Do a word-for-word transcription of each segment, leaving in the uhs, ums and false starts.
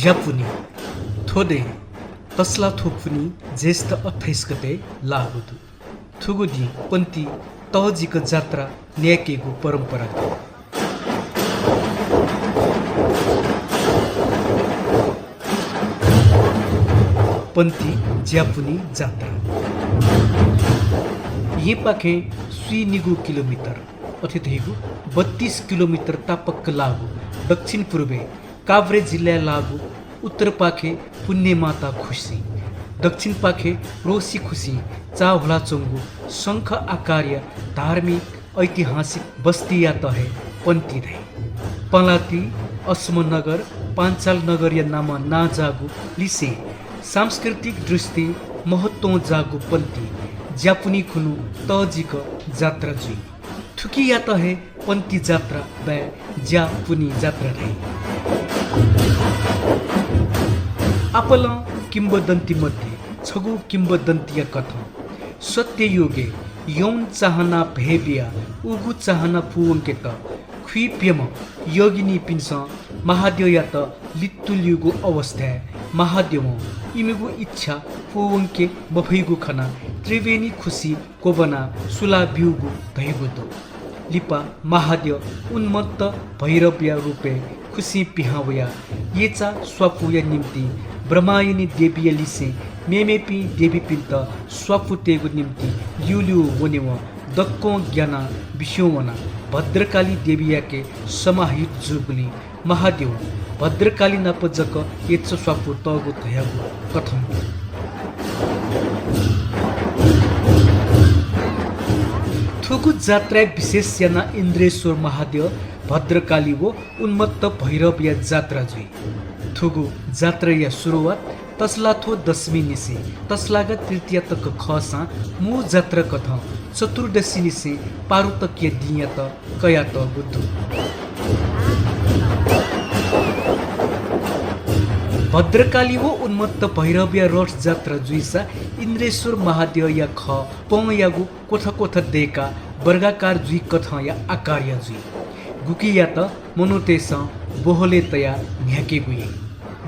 ज्यापुन्हि। थ्व दँय् तसलाथ्व पुन्हि ज्येष्ठ अट्ठाइस गते लाःगु दु। थुगु दिं पन्ति तःजिक जात्रा न्यायेकेगु परम्परा दु। पन्ति ज्यापुन्हि जात्रा। येँपाखें स्वीनिगू किलोमिटर, अथे धइगु बत्तीस किलोमिटर तापाक्क लाःगु दक्षिण पूर्वय् काभ्रे जिल्लाय् लाःगु उत्तरपाखे पुण्यमाता खुसिं, दक्षिणपाखे रोसी खुसिं चाःहुलाच्वंगु शंख आकारया धार्मिक ऐतिहासिक बस्तीयात हे पन्ति धाइ। पलाति, अश्वनगर, पाञ्चाल नगरया नामं नांजाःगु लिसें सांस्कृतिक दृष्टिं महत्वं जाःगु पन्ति ज्यापुन्हि खुन्हु तःजिक जात्रा जुइ। थुकियात हे पन्ति जात्रा वा ज्यापुन्हि जात्रा धाइ। आपालं किंवदन्ती मध्ये छगू किंवदन्तीया कथं सत्ययुगय् यौन चाहना भय् बियाः उगु चाहना पूवंकेत खुइप्यम्ह यगिनीपिन्सं महाद्यःयात लित्तुलिउगु अवस्थाय् महाद्यवं इमिगु इच्छा पूवंके मफइगु खनाः त्रिवेणी खुसि क्वब्वनाः सुलाब्यूगु धइगु दु। लिपा महाद्यः उन्मत्त भैरवया रूपय् खुसिं पिहां वयाः येँचा स्वापूया निंतिं ब्रह्मायणी देवीया लिसें मेमेपिं देवीपिन्त स्वापू तयेगु निंतिं ल्यूल्यू वनेवं दक्वं ग्यानाः बिस्युं वनाः भद्रकाली देवीयाके समाहित जूगुलिं महाद्यवं भद्रकाली नाप जक येँचा स्वापू तःगु धयागु कथं दु। थुगु जात्राय् विशेष यानाः इन्द्रेश्वर महाद्यः, भद्रकाली व उन्मत्त भैरवया जात्रा जुइ। थुगु जात्राया सुरुवात तसलाथ्व दशमीनिसें तसलागा तृतीया तक खःसां मू जात्रा कथं चतुर्दशीनिसें पारुतकया दिंयात कयातःगु दु। भद्रकाली व उन्मत्त भैरवया रथ जात्रा जुइसा इन्द्रेश्वर महाद्यःया खः पंयागु क्वथा क्वथा दय्काः वर्गाकार जुइ कथंया आकारया जुइ। गुकियात मनूतय्सं बोहलय् तयाः न्ह्याकेगु याइ।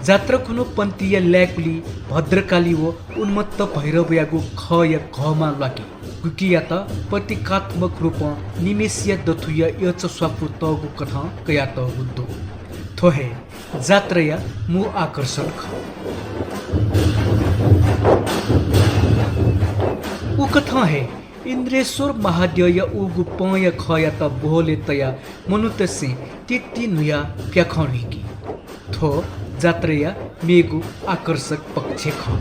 जात्रा खुन्हु पन्तिया लाय्कुलिइ भद्रकाली व उन्मत्त भैरवयागु खःया घःमा ल्वाकी। गुकियात प्रतीकात्मक रूपं निम्हेसिया दथुया येँचा स्वापू तःगु कथं कयातःगु दु। थ्व हे जात्राया मू आकर्षण खः। उकथं हे इन्द्रेश्वर महाद्यःया उगु पंया खःयात बोहलय् तयाः मनूतय्सं तित्ति न्हुयाः प्याखं ल्हुइकी। थ्व जात्राया मेगु आकर्षक पक्ष खः।